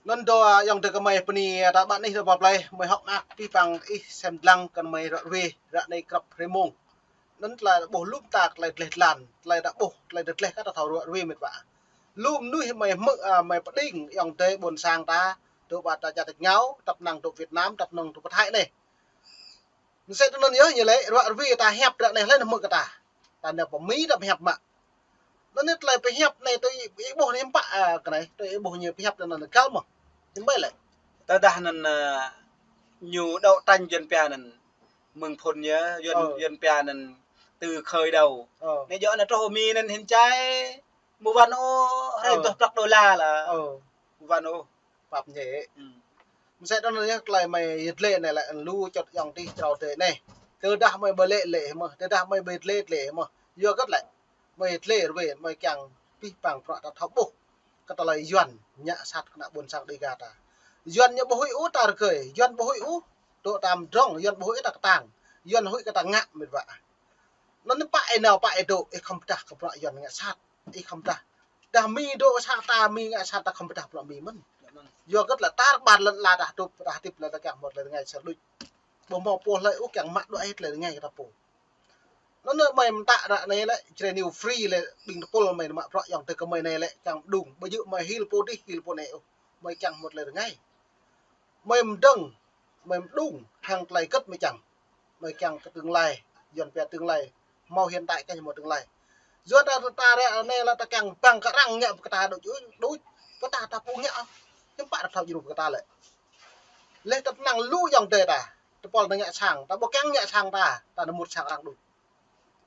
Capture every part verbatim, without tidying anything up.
Anŭn dŏ ayŏng adơi kơmơi bơni ta ƀă anih dŏ pơplih, mơi hŏk mơak pih păng ih sem lăng kơ mơi ră ruai, ră anai krăp hrơi mông. Anŭn tơlơi ƀuh lŏm ta tơlơi dleh dlan, tơlơi ta ƀuh, tơlơi ta dleh kơ ta thâo ră ruai mĕt wa. Lu mơnuih mơi hmư̆, a, mơi pơđing ayŏng adơi ƀôn sang ta, dŏ ƀă ta čar tač rơngiao, tăp năng dŏ Việt Nam, tăp năng dŏ pơ Thái anai. Mơsĕ tui anŭn yơh ñu lĕ, ră ruai ta hiăp ră anai hlơi anŭn hmư̆ kơ ta. Ta nao pơ Mi ta pơhiăp mă. Anŭn anai tơlơi pơhiăp anai tui ih ƀuh anai hiư̆m pă, a, kơ anai, tui ih ƀuh ñu pơhiăp anŭn anai găl mơ̆. Hiư̆m pă lĕ. Tơdah anŭn, a, ñu đấu tranh Yuan pia anŭn mơ̆ng phŭn ñu, Yuan, Ơ. Yuan pia anŭn từ khởi đầu. Ơ. Anai djơ̆ anŭn truh Mi anŭn hin čai, mơ̆ wăn ôh, hrơi Ơ. Tuh prăk đô la lah. Ơ. Mơ̆ wăn ôh. Pap ñe. Hmm. Mơsĕ tui anŭn yơh tơlơi mơi yơh dleh anai lĕ lu čŏt ayŏng adih črâo tơi anai. Tơdah mơi ƀu lĕ lĕ mơ̆, tơdah mơi ƀu dleh dleh mơ̆. Yua hơget lĕ. Mơi dleh ruai, mơi kiăng pih păng prăk ta thâo ƀuh. Kơ tơlơi Yuan ngă sat kơ ană ƀôn sang Dêga ta. Yuan ñu ƀu huĭ ôh ta rơgơi, Yuan ƀu huĭ ôh. Dŏ ta mdrŏng, Yuan ƀu huĭ ta kơtang. Yuan huĭ kơ ta ngă mĕt wa. Anŭn anai pă ih nao pă ih dŏ, ih khŏm pơdah kơ prăk Yuan ngă sat. Ih khŏm pơdah. Tơdah Mi dŏ sat ta, Mi ngă sat ta khŏm pơdah prăk Mi mơ̆n. Yua hơget lĕ ta rơbat lŏn ala ta hơdip, ta hơdip lĕ ta kiăng hmâo tơlơi rơngai sơr đôč. Ƀu hmâo pô hlơi ôh kiăng mă đuaĭ tơlơi rơngai kơ ta pô. Anŭn anai mơi mơtă ră anai lĕ, Jrai News Free lĕ, ƀing tơpul mơi mă prăk ayŏng adơi kơmơi anai lĕ, kiăng pơđung. Ƀu djơ̆ mơi hil pô adih, hil pô anai ôh. Mơi kiăng hmâo tơlơi rơngai. Mơi mdơ̆ng, mơi mđung, hăng tơlơi hơget mơi kiăng. Mơi kiăng kơ tương lai, Yuan pia tương lai, hmâo hiện tại kơ hmâo tương lai. Yua ta, ta ră anai lĕ ta kiăng pơblang kơ arăng ngă pơkă ta đôč, đôč, pơkă ta ta pô ngă. Hiư̆m pă ta thâo djru pơkă ta lĕ. Leh tăp năng lu ayŏng adơi ta, tơpul ta ngă sang, ta ƀu kiăng ngă sang ta, ta nao mŭt sang arăng đôč.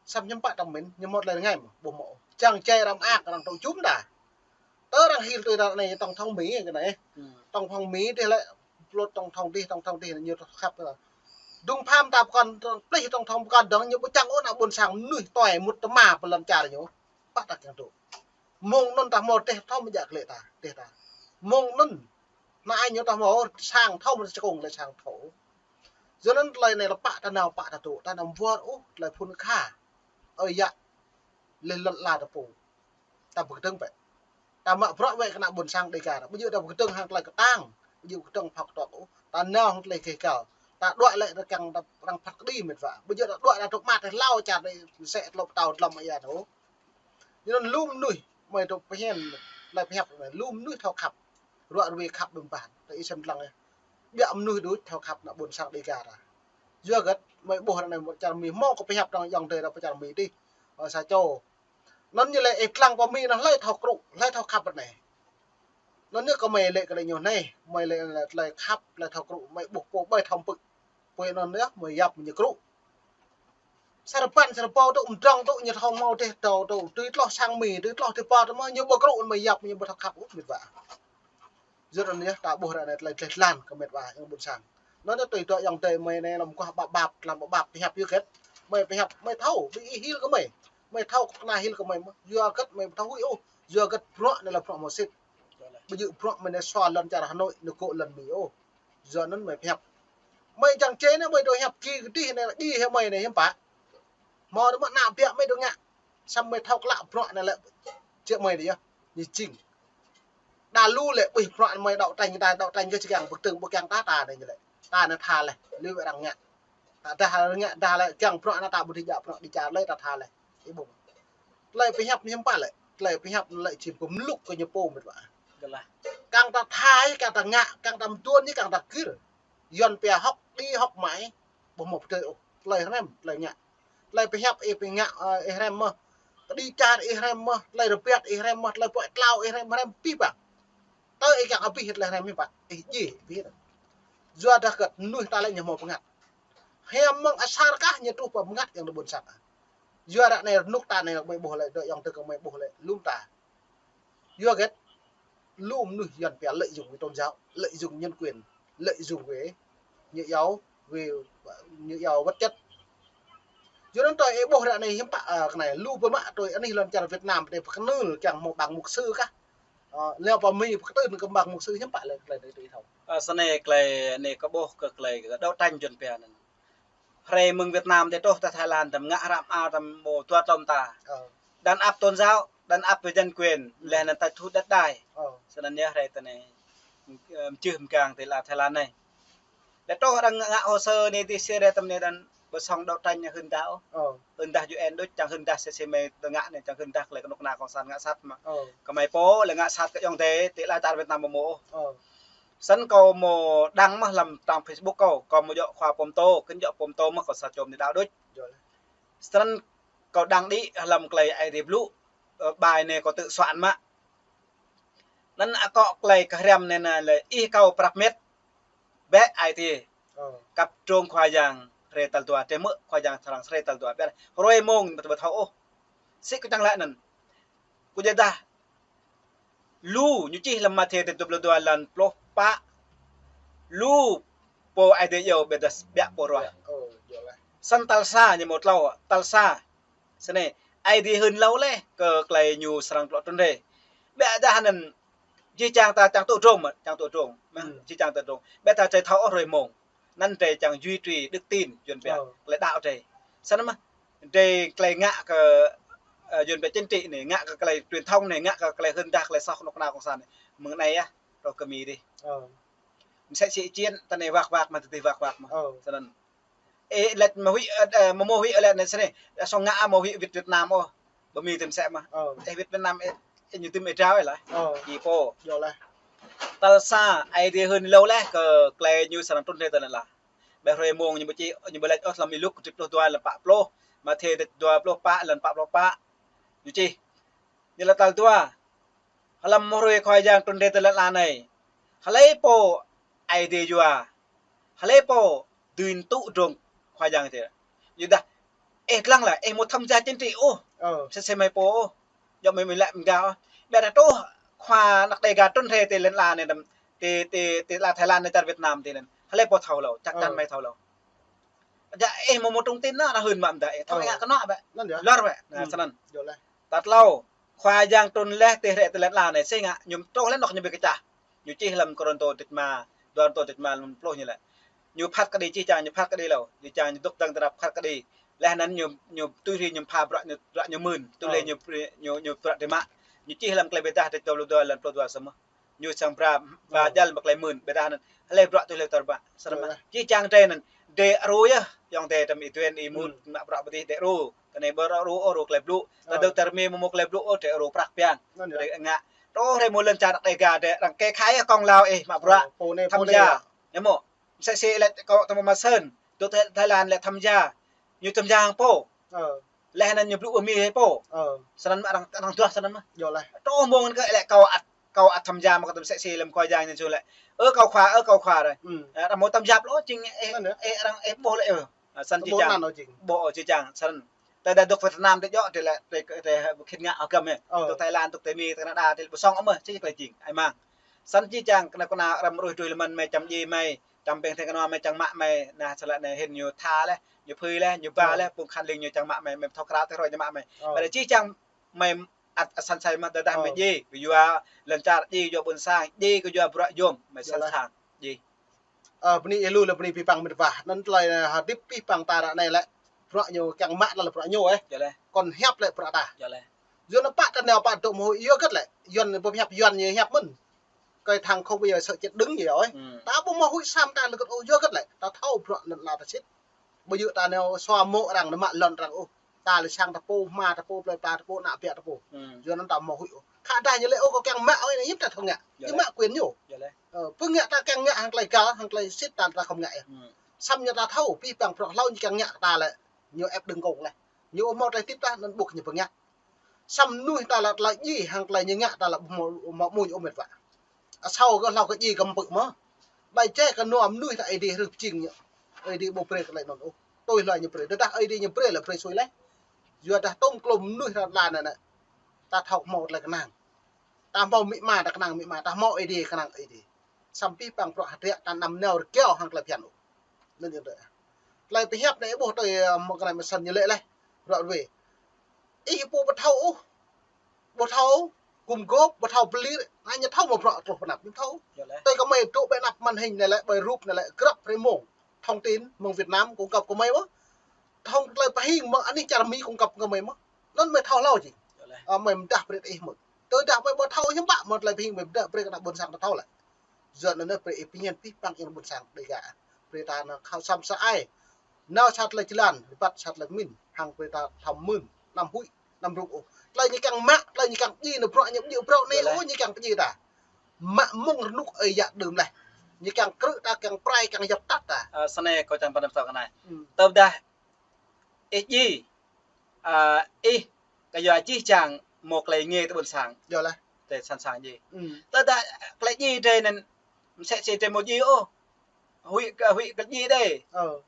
Samơ̆ hiư̆m pă ta mĭn, ñu hmâo tơlơi rơngai mơ̆, ƀu hmâo. Čang čai arăng mơak, arăng tŏ jum ta. Tơ arăng hil tui ta anai tổng thống Mi kơ anai. Hmm. Tổng thống Mi dih lĕ, pơlot tổng thống dih, tổng thống dih ñu khăp ta. Dŭng pham ta pơkŏn, plih tổng thống pơkŏn dơ̆ng, ñu ƀu čang ôh ană ƀôn sang mơnuih tuai mŭt tơma pơ lŏn čar ñu. Pă ta kiăng dŏ. Mơ̆ng anŭn ta hmâo teh thâo mơ̆ jak lĕ ta, teh ta. Mơ̆ng anŭn, anai ñu ta hmâo sang thâo mơ̆ čơkông lĕ sang thâo. Yua anŭn tơlơi anai lĕ pă ta nao pă ta dŏ, ta nao wơr ôh, tơlơi phŭn kha. Ơi yă, leh lŏn ala ta pô. Ta pơkơdơ̆ng bĕ. Ta mă prăk wĕ kơ ană ƀôn sang Dêga ta. Ƀu djơ̆ ta pơkơdơ̆ng hăng tơlơi kơtang. Ƀu djơ̆ pơkơdơ̆ng phŏk tŏk ôh. Ta nao hăng tơlơi keh găl. Ta đuaĭ lĕ ta kiăng ta arăng phat kơđi mĕt wa. Ƀu djơ̆ ta đuaĭ ta dŏ mă teh hlâo čar anai mơsĕ tlŏp tao tlŏm ia ta ôh. Yua anŭn lu mơnuih mơi dŏ pơhiăp, tơlơi pơhiăp anai, lu mơnuih thâo khăp. Ră ruai khăp đơ̆m ƀan, tơ ih sem lăng yơh. Biă mơnuih đôč thâo khăp ană ƀôn sang Dêga ta. Yua hơget, mơi ƀuh ră anai mơ̆ čar Mi hmâo kơ pơhiăp dơ̆ng ayŏng adơi ta pơ čar Mi dih. Ơ, sa čô. Anŭn ñu lĕ ih lăng pơ Mi anŭn hlơi thâo krŭ, hlơi thâo khăp ră anai. Anŭn ñu kơ mơi lĕ kơ lĕ ñu anai, mơi lĕ, lĕ tơlơi khăp, tơlơi thâo krŭ, mơi ƀuh pô ƀai thâo pơ̆k. Pô anŭn yơh, mơi yap ñu krŭ. Sa rơbăn, sa rơbâo tŭ, mdrŏng tŭ, ñu thâo hmâo dêh tâo tŭ, tui tloh sang Mi, tui tloh tui pơ tơma, ñu ƀu krŭ, mơi yap, ñu ƀu thâo khăp ôh, mĕt wa. Yua anŭn yơh, ta ƀuh ră anai tơlơi dleh dlan kơ mĕt wa, ayŏng ƀôn sang. Anŭn yơh tui dŏ ayŏng adơi mơi anai lăm kuah bap bap, lăm bap bap, pơhiăp yua hơget. Mơi pơhiăp, mơi thâo, ƀing ih hil kơ mơi. Mơi thâo kơ anai hil kơ mơi, yua hơget mơi thâo huĭ ôh, yua hơget prăk anai lĕ prăk mơsĭt. Ƀu djơ̆ prăk mơi anai sua lŏn čar Hà Nội, nao gŏ lŏn Mi ôh. Yua anŭn mơi pơhiăp. Mơi čang čê anai mơi dŏ hiăp ki kơdih anai, djai hĭ mơi anai hiư̆m pă. Hmâo anai mơ̆ ană biă mơi dŏ ngă. Samơ̆ mơi thâo klă prăk anai lĕ, čĕ mơi dih yơh. Ñu jing. Đa lu lĕ, ƀuh prăk mơi đấu tranh ta, đấu tranh kơ či kiăng pơkơdơ̆ng, ƀu kiăng ta, ta anai ñu lĕ. Ta anai tha leh, lui wĕ arăng ngă. Ta dah arăng ngă, dah lĕ kiăng prăk anai ta ƀu djơ̆ prăk đĭ čar lĕ ta tha leh. Ih ƀuh. Tơlơi pơhiăp anai hiư̆m pă lĕ. Tơlơi pơhiăp anai lĕ jing pơmluk kơ ñu pô mĕt wa. Gơlah. Kiăng ta tha, kiăng ta ngă, kiăng ta mơtuan, kiăng ta gir. Yuan pia học đi học mãi, ƀu hmâo pơdơi ôh. Tơlơi hrăm, tơlơi ngă. Tơlơi pơhiăp ih pơngă, ơ, ih hrăm mơ̆. Kơđi čar ih hrăm mơ̆, tơlơi rơbat ih hrăm mơ̆, tơlơi puăi tlao ih hrăm, hrăm abih bang. Tơ ih kiăng abih tơlơi hrăm abih bang. Ih djai abih. Yua dah hơget mơnuih ta lĕ ñu hmâo bơngăt. Hiam mơ̆ng asar kah ñu truh pơ bơngăt ayŏng adơi ƀôn sang. Yua ră anai rơnŭk ta anai mơi ƀuh lĕ, dŏ ayŏng adơi kơ mơi ƀuh lĕ, lŏm ta. Yua hơget, lu mơnuih Yuan pia lợi dụng về tôn giáo, lợi dụng nhân quyền, lợi dụng về ñu iâu, về ñu iâu vật chất. Yua anŭn tui ih ƀuh ră anai hiư̆m pă, a, kơ anai, lu pơmă tui anih lŏn čar Việt Nam, tui pơkơnơ̆l kiăng hmâo bằng mục sư kah. Ơ, lĕ pơ Mi pơkơtưn kơ bằng mục sư hiư̆m pă lĕ, tơlơi anai tui ih thâo. Ơ, sa anai tơlơi anai kơ ƀuh kơ tơlơi kơ đấu tranh Yuan pia anŭn. Hrơi mơ̆ng Việt Nam tơ truh tơ Thái Lan tơm ngă hrăm a tơm ƀu dua tơm ta. Ơ. Đàn áp tôn giáo, đàn áp về nhân quyền, lĕ anŭn ta thu đất đai. Ơ. Sa anŭn yơh hrơi tơ anai. ơ, mơčih mơgang ti lăn Thái Lan anai. Lĕ truh arăng ngă hồ sơ anai ti sir tăm anai đăn ƀu song đấu tranh hưn dah ôh. Ơ. Hưn dah U N đôč, čang hưn dah sir sir mơi tơ ngă anai, čang hưn dah tơlơi kơnuk kơna cộng sản ngă sat mơ̆. Ơ. Kơmơi pô lĕ ngă sat kơ ayŏng adơi ti lăn čar Việt Nam mơ̆ ôh. Ơ. Snăn kâo mơ̆ đăng mơ̆ hlăm trang Facebook kâo, kâo mơ̆ djŏ khua pô mơtô, kơ djŏ pô mơtô mơ̆ kâo sa čô mơ̆ đaŏ đôč. Snăn kâo đăng đĭ hlăm tơlơi Aê Diê blŭ, ơ, ƀai anai kâo tŭ soạn mă. Anăn akŏ tơlơi kơhriăm anai nă lĕ ih kâo prăp met. Bĕ ai tiê. Ơ. Kăp drông Khua Yang hrơi tal dua, drei hmư̆ Khua Yang srăng hrơi tal dua. Bĕ hrơi mông mơ̆ ƀu thâo ôh. Sĭ kơ čang lĕ anăn. Kơ djơ̆ dah. Lu ñu čih hlăm Mathiơ dua pluh dua lăn pluh pă. Lu pô Aê Diê iâu ƀiădah ƀiă pô ruah. Ơ, djơ̆ lĕ. Snăn tal sa ñu mơ̆ tlâo, tal sa. Snei, Aê Diê hưn hlâo leh kơ tơlơi ñu srăng tlŏ trŭn rai. Ƀiădah anăn jih jang ta čang tŭ drông, čang tŭ drông. Mơ̆, hmm, jih jang tŭ drông. Ƀiădah drei thâo ôh hrơi mông. Anăn drei čang duy trì đức tin, Yuăn pia. Ơ. Tơlơi đaŏ drei. Snăn mơ̆, drei tơlơi ngă kơ, ơ, Yuăn pia chính trị anai, ngă kơ tơlơi truyền thông anai, ngă kơ tơlơi hưn dah, tơlơi soh kơnuk kơna cộng sản anai. Mơ̆ng anai yơh, truh kơ Mi dih. Ơ. Msĕ si chiến, ta anai wak wak mơ̆, tơdih wak wak mơ̆. Ơ. Snăn. Ơ, lĕ mơ̆ huĭ, ơ, ơ, mơ̆ mơ̆ huĭ, ơ, lĕ anai snei. Lĕ song ngă mơ̆ huĭ wĭt Việt Nam ôh. Ƀu Mi tơm sĕ mơ̆. Ơ. Ơ, wĭt Việt Nam, ơ, ơ, ñu tơm ơ drao ơ lah. Ơ. Ih pô. Djơ̆ lĕ. Tal sa, Aê Diê hưn hlâo leh kơ tơlơi ñu srăng trŭn rai ti lăn ala. Ƀiădah hrơi mông ñu ƀu čih, ñu ƀu laĭ ôh hlăm Y-Luk kơtrip pluh dua lăn pă pluh. Mathiơ dua pluh pă lăn pă pluh pă. Ñu čih. Ñu laĭ tal dua. Hlăm mơ̆ hrơi Khua Yang trŭn rai ti lăn ala anai. Hlơi pô Aê Diê yua. Hlơi pô dưi tŭ drông Khua Yang tê. Yua dah. Ih lăng lĕ, ih mơ̆ tham gia chính trị ôh. Ơ. Sir sir mơi pô ôh. Djŏ mơi mơi lĕ mơ̆ng gah ôh. Ƀiădah truh Khua Yang Aê Diê trŭn rai ti lăn ala anai đăm. Ti, ti, ti lăn Thái Lan anai čar Việt Nam ti anăn. Hlơi pô thâo hlâo, čăk čăn mơi thâo hlâo. Ơ. Djơ̆ ih mơ̆ mơ̆ trŭn tin nă, arăng hưn mă mơ̆ dah, ih thâo ngă kơnŏ ƀĕ. Anăn yơh. Lor ƀĕ. Nă, hmm, snăn. Djơ̆ lĕ. Tal tlâo, Khua Yang trŭn leh ti hrơi ti lăn ala anai sĭ ngă, ñu truh leh anŏ ñu ƀu kơčah. Ñu čih hlăm Kôrantô dua, Kôrantô dua lăn pluh ñu lĕ. Ñu phat kơđi jih jang, ñu phat kơđi hlâo, jih jang ñu dŏ dơ̆ng tơnap phat kơđi. Leh anăn ñu, ñu tui hri ñu pha bruă ñu, bruă ñu mưn, tui hri ñu, ñu, ñu bruă drei mă. Ñu čih hlăm tơlơi bi dah dua pluh dua lăn pluh dua samơ̆. Ñu srăng ba, ba jăl mă tơlơi mưn, ƀiădah anăn. Hlơi bruă tui hlơi tơr mă. Snăn mơ̆. Jih jang drei anăn. Drei ru yơh, ayŏng adơi tăm Y-Duên, Y-Mut, mă bruă ƀu dih drei ru. Kơ anai ƀu ru ôh ru tơlơi blŭ. Tơdah tơr mơ̆ mơ̆ tơlơi blŭ ôh drei ru prăk piăng. Drei ngă. Truh hrơi mông lăn čar anai gah drei arăng kê khai yơh kông lao ih mă bruă. Tham gia. Ñu mơ̆. Msĕ si lĕ kâo tăm mă sơn. Dŏ Thái, Thái Lan lĕ tham gia. Ñu tham gia hăng pô. Ơ. Leh anăn ñu blŭ ƀu Mi hĭ pô. Ơ. Snăn mơ̆ arăng, arăng duah snăn mơ̆. Djơ̆ lĕ. Truh mông kơ lĕ kâo ăt, kâo ăt tham gia mă kâo tăm msĕ si lăm Khua Yang ñu lĕ. Ơ kâo khua, ơ kâo khua rai. Hmm. Ơ, arăng mơ̆ tham gia ôh jing, ơ, anăn yơh, ơ, arăng, ơ, ƀuh lĕ, ơ. Ơ, snăn jih jang. Ƀuh anăn ôh jing. Ƀuh, ơ, jih jang, snăn. Tơdah dŏ Việt Nam tơ djŏ, tơ lĕ, tơ, tơ, khĭn ngă hơgăm yơh. Ơ. Dŏ Thái Lan, dŏ tơ Mi, tơ Canada, tơ lĕ ƀu song ôh mơ̆, či tơlơi jing. Ai mang. Snăn jih jang, kơnuk kơna arăng mơ̆ rui rui lơmăn mơi čăm djai mơi. Čăm pĕng tơng kơnua mơi čang mă mơi, nă, sơlă anai hĭn ñu tha leh, ñu phưi leh, ñu ba leh, phung khăn leng ñu čang mă mơi, mơi thâo krao tơhroi ñu mă mơi. Ơ. Ƀiădah jih jang mơi ăt, ăt săn sai mă tơdah mơi djai, kơ yua lăn čar djai, yua ƀuôn sang djai, kơ yua bruă yôm, mơi săn săn djai. Ơ, bơni ih lu lĕ bơni pih păng mĭt wa. Anăn tơlơi, ơ, hơdip pih păng ta ră anai lĕ. Bruă ñu kiăng mă lĕ bruă ñu, ơ. Djơ̆ lĕ. Kŏn hiăp lĕ bruă ta. Djơ̆ lĕ. Yuăn pă ta nao pă dŏ mơ̆ huĭ yua hơget lĕ. Yuăn ƀu hiăp Yuăn ñu hiăp mơ̆n. Kơ thang không bao giờ sợ chết đứng gì ơi. Hmm. Ta ƀu mơ̆ huĭ sam ta lĕ hơget ôh yua hơget lĕ. Ta thâo bruă anăn la ta sĭt. Ƀu djơ̆ ta nao sua mô̆ arăng nao mă lŏn arăng ôh. Ta lĕ sang ta pô, hma ta pô, plơi pla ta pô, ană ƀă ta pô. Hmm. Yua anăn ta mơ̆ huĭ ôh. Khă dah ñu lĕ ôh kâo kiăng mă ôh, anei hiư̆m ta thâo ngă. Yua lĕ. Ñu mă quyền ñu. Yua lĕ. Ơ, pô ngă ta kiăng ngă hăng tơlơi găl, hăng tơlơi sĭt ta, ta khŏm ngă yơh. Hmm. Săm ñu ta thâo, pih păng bruă hlâo ñu kiăng ngă ta lĕ. Ñu ĕp đưng kông lĕ. Ñu ƀu hmâo tơlơi tĭp ta, anăn ƀuh ñu pơngă. Săm mơnuih ta lĕ tơlơi djai, hăng tơlơi ñu ngă ta lĕ ƀu hmâo, hmâo mơ̆ ñu ôh mĭt wa. Asâo kơ hlâo kơ djai kơ mpư̆ mơ̆. Ƀai jĕ kơ nua mơnuih ta Aê Diê hrih pơjing ñu. Aê Diê ƀu brơi kơ tơlơi anŭn ôh. Tui hloi ñu brơi. Tơdah Aê Diê ñu brơi lĕ brơi sui leh. Yua dah tôm klôm mơnuih ta lăn anai nă. Ta thâo hmâo tơlơi kơnang. Ta hmâo amĭ ama ta kơnang amĭ ama. Ta hmâo Aê Diê kơnang Aê Diê. Săm pih păng bruă hơdră ta anăm nao rơgao hăng tơlơi phiăn ôh. Anŭn yơh. Tơlơi pơhiăp anai ƀuh tui, ơ, mơ̆ng kơnai mơ̆ng săn ñu lĕ leh. Bruă ruai. Ih pô ƀu thâo ôh. Ƀu thâo gum gôp, ƀu thâo pơlir, anai ñu thâo mơ̆ bruă truh pơ anăp, ñu thâo. Yơh lĕ. Tui kơ mơi dŏ ƀơi anăp màn hình anai lĕ, ƀơi rup anai lĕ, grăp hrơi mông. Thông tin mơ̆ng Việt Nam kơ găp kơ mơi mơ̆. Thông tơlơi pơhing mơ̆ng anih čar Mi kơ găp kơ mơi mơ̆. Anŭn mơi thâo hlâo jing. Yơh lĕ. Ơ, mơi mơdah brơi ih mơ̆. Tơdah mơi ƀu thâo hiư̆m pă mơ̆ tơlơi pơhing mơi mơdah brơi kơ ană ƀôn sang ta thâo lĕ. Yua anŭn brơi ih pơñen pih păng ih ƀôn sang Dêga. Brơi ta nao khăp sam sa ai. Nao sa tơlơi jơlan, rơbat sa tơlơi pơmĭn, hăng brơi ta thâo mơ̆n, anăm huĭ, anăm rŭng ôh. Tơlơi ñu kiăng mă, tơlơi ñu kiăng pơdjai, nao bruă ñu pơdjai, bruă anai ôh ñu kiăng pơdjai ta. Mă mơ̆ng rơnŭk ơi yă đưm laih. Ñu kiăng krư̆ ta, kiăng prai, kiăng yap tăt ta. Ơ, snei kâo čang pơnăm tơ kơ anai. Hmm. Tơdah ih djai, ơ, ih kơ yua jih jang hmâo tơlơi nge tơ ƀôn sang. Yơh lah. Tơlơi sẵn sàng djai. Hmm. Tơdah tơlơi djai drơi anŭn, msĕ si drơi hmâo djai ôh. Huĭ kơ, huĭ kơ djai đơi. Ơ.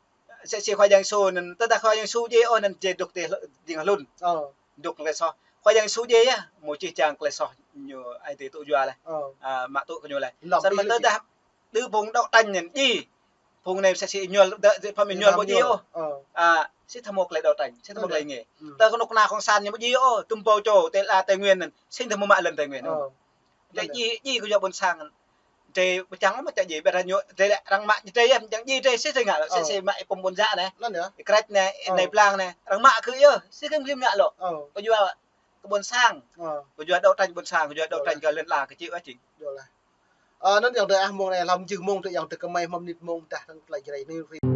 Msĕ si Khua Yang Yêsu anŭn, tơdah Khua Yang Yêsu djai ôh anŭn drơi dŏ tơlơi ding hlŭn. Ơ. Dŏ tơlơi soh. Khua Yang Yêsu djai yơh, hmâo jih jang tơlơi soh ñu ai tiê tŭ yua laih. Ơ. Ơ, mă tŭ kơ ñu laih. Lăm samơ̆ tơdah đơ phung đấu tranh anŭn djai. Phung anai msĕ si Êñuăl, đơ, đơ, phung Êñuăl ƀu djai ôh. Ơ. Ơ, sĭt thâo hmâo tơlơi đấu tranh, sĭt thâo hmâo tơlơi nge. Hmm. Tơ kơnuk kơna cộng sản ñu ƀu djai ôh, tơm pô čô, tơlơi, tơlơi Tây Nguyên anŭn, sĭt thâo hmâo mă lŏn Tây Nguyên. Ơ. Tơlơi djai, djai kơ yua ƀôn sang. Drơi pơčang lăm mă čă djai, ƀiă arăng ñu, drơi lĕ arăng mă djai, pơčang djai drơi, sĭt drơi ngă lŏ, sĭt, ơ, sĭt mă ih pô ƀôn sang anai. Anŭn yơh. Ih krăč anai, ih, ơ, anai plang anai. Arăng mă kơ yơh, sĭt kơ ih mă lŏ. Ơ. Kơ yua kơ ƀôn sang. Ơ. Kơ yua đấu tranh ƀôn sang, kơ yua đấu tranh kơ lŏn ala kơ čih ôh čih. Yơh lah. Ơ, anŭn yơh drơi ah mông anai, lăm jưh mông tơ yơh tơ kơmơi hmâo mơnit mông dah tơlơi Jrai anai.